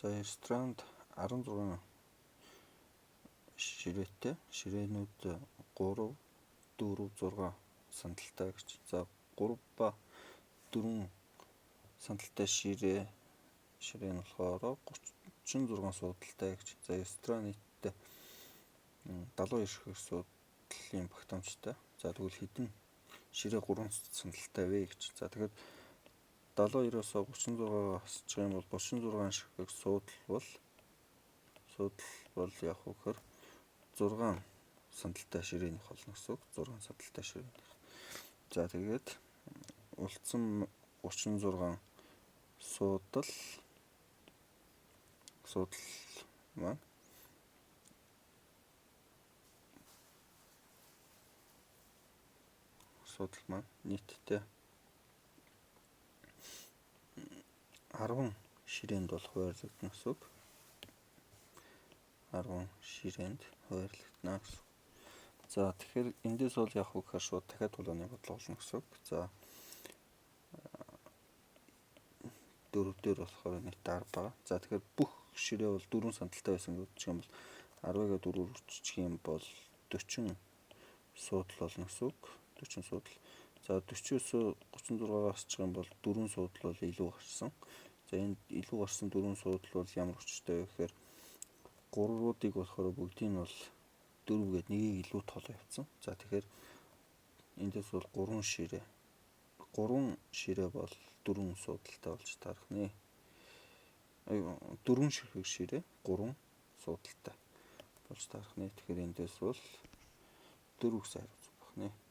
За, ресторанд 16 ширээтэй. Ширээнүүд 3, 4, 6 сандалтай гэж. За, 3 ба 4 сандалтай ширээ нь болохоор 36 суудалтай гэж. За, ресторан нийтдээ 72 ширхэг суудлын багтаамжтай. За, тэгвэл хэдэн ширээ 3 сандалтай вэ гэж. За, тэгэхээр 72-оос 36-аа хасчих юм бол 36 ширхэг суудал бол яг вэ гэхээр 6 сандалтай ширээнийх болно гэсэн үг. 6 сандалтай ширээнийх. За, тэгээд үлдсэн 36 суудал маань нийтдээ 10 ширээнд бол хуваарлагдана гэсэн үг. 10 ширээнд хуваарлагдана гэсэн. За, тэгэхээр эндээс бол яг вэ гэхээр шууд дахиад тулааны бодлого болно гэсэн үг. За, 4 дээр болохоор нийтдээ 10 байгаа. За, тэгэхээр бүх ширээ бол 4 сандалтай байсан гэж юм бол 10-ыг 4-өр үржих юм бол 40 суудал болно гэсэн үг. 40 суудал. За, 40-оос 36-аас хасчих юм бол 4 суудал бол илүү гарсан. За, энд илүү гарсан 4 суудал бол ямар хүчтэй вэ гэхээр 3-уудыг болохоор бүгдийг нь бол 4 гээд нэгийг илүү тол явцсан. За, тэгэхээр эндээс бол 3 ширээ. 3 ширээ бол 4 суудалтай болж таарах нэ. 4 ширхэг ширээ 3 суудалтай болж таарах нэ. Тэгэхээр эндээс бол 4 гэсэн хариу зөв байх нэ.